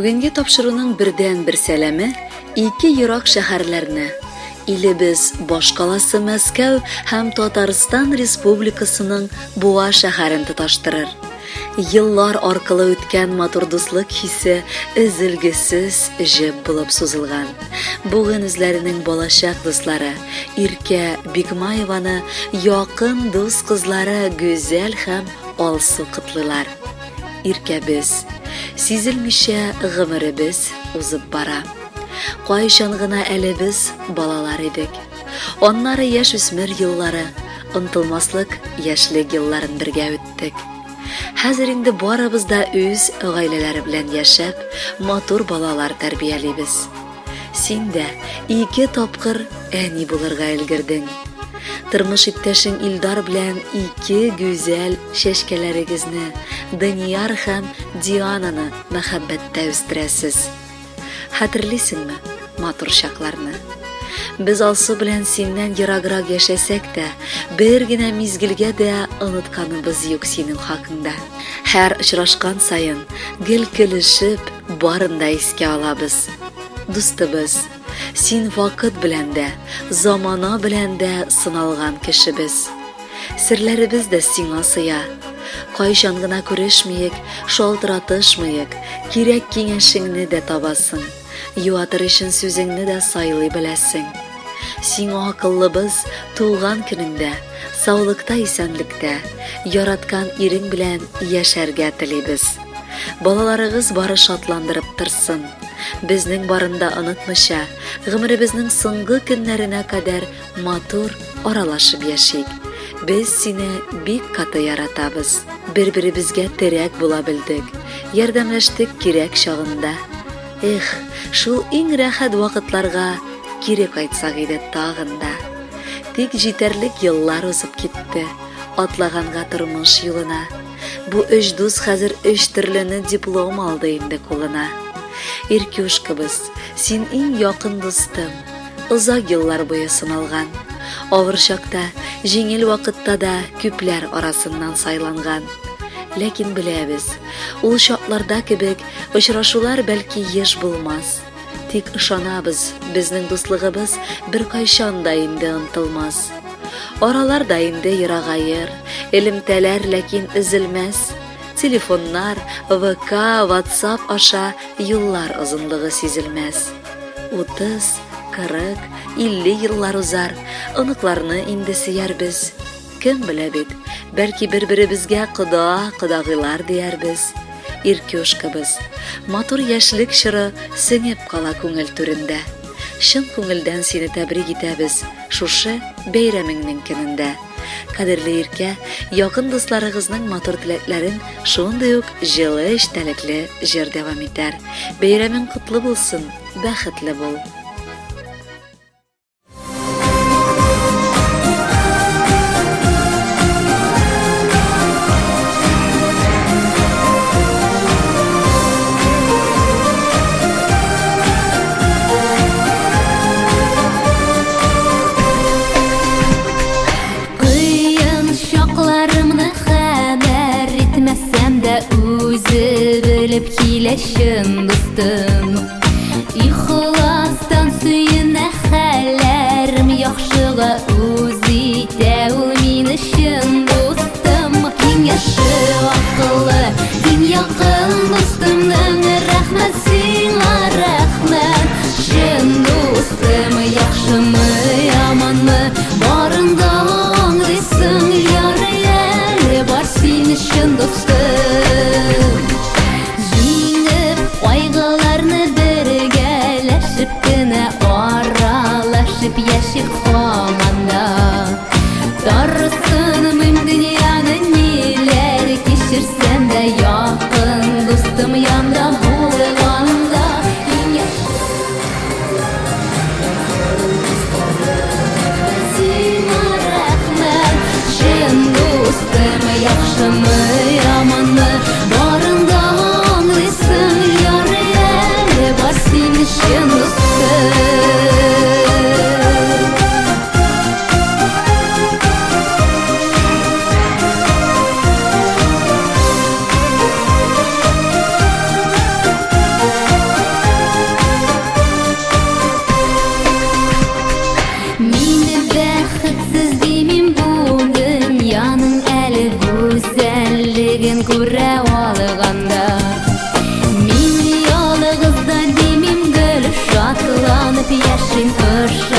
Бүгенге тапшыруның бердәнбер сәламе ике ерак шәһәрләрне, илебез башкаласы Мәскәү һәм Татарстан Республикасының Буа шәһәрен тоташтырыр. Еллар аркылы үткән матур дуслык хисе өзелгесез җеп булып сузылган. Бүген үзләренең балачак дуслары Иркә Бигмаеваны якын дус кызлары Гүзәл һәм Алсу котлыйлар. Иркәбез, сизелмичә гомеребез узып бара. Кайчан гына әле без балалар идек. Аннары яшүсмер еллары, онтылмаслык яшьлек елларын бергә үттек. Хәзер инде барыбыз да үз гаиләләре белән яшәп, матур балалар тәрбиялибез. Син дә ике тапкыр әни булырга өлгердең. Тормыш иптәшең Илдар белән ике гүзәл чәчкәләрегезне, Данияр һәм Диананы мәхәббәттә үстерәсез. Хәтерлисеңме матур чакларны? Без Алсу белән синнән ераграк яшәсәк тә, бер генә мизгелгә дә онытканыбыз юк синең хакыңда. Һәр очрашкан саен гел көлешеп, барын да искә алабыз. Дустыбыз, син вакыт белән дә, замана белән дә сыналган кешебез. Серләребез дә сиңа сыя. Кайчан гына күрешмиек, шалтыратышмыек, кирәк киңәшеңне дә табасың. Юатыр өчен сүзеңне дә сайлый беләсең. Сиңа акыллыбыз туган көнеңдә, саулыкта-исәнлектә, яраткан ирең белән яшәргә телибез. Балаларыгыз бары шатландырып торсын. Безнең барын да онытмыйча, гомеребезнең соңгы көннәренә кадәр матур аралашып яшик. Без сине бик каты яратабыз. Бер-беребезгә терәк була белдек, ярдәмләштек кирәк чагында. Эх, шул иң рәхәт вакытларга кире кайтсак иде тагын да. Тик җитәрлек еллар узып китте, атлаганга тормыш юлына. Бу өч дус хәзер өч төрлене диплом алды инде кулына. Иркюшкабыз, син иң якын дустым. Озак еллар буе сыналган. Авыр чакта, җиңел вакытта да күпләр арасыннан сайланган. Ләкин беләбез, ул чакларда кебек очрашулар бәлки еш булмас. Тик ышанабыз, безнең дуслыгыбыз беркайчан да инде онтылмас. Аралар да инде ерагаер, элемтәләр ләкин өзелмәс. Телефоннар, ВК, WhatsApp аша юллар озынлыгы сизелмәс. 30, 40, 50 еллар узар, оныкларны инде сөярбез. Кем белә бит, бәлки бер-беребезгә кода, кодагыйлар диярбез. Иркюшкабыз, матур яшьлек чоры сеңеп кала күңел түрендә. Чын күңелдән сине тәбрик итәбез шушы бәйрәмеңнең көнендә. Кадерле Иркә, якын дусларыгызның матур теләкләрен шундый ук җылы эчтәлекле җыр дәвам итәр. Бәйрәмең котлы булсын, бәхетле бул! Кыен чакларымны хәбәр итмәсәм дә үзе белеп килә чын дустым. Ихластан сөенә хәлләрем яхшыга үз итә ул мине чын дустым. Киңәше акыллы, иң якын дустымның рәхмәт сиңа, рәхмәт. Чын дустым, яхшымы, яманмы, барын да аңлыйсың, ярый әле бар син чын дустым. Җиңеп кайгы яшим.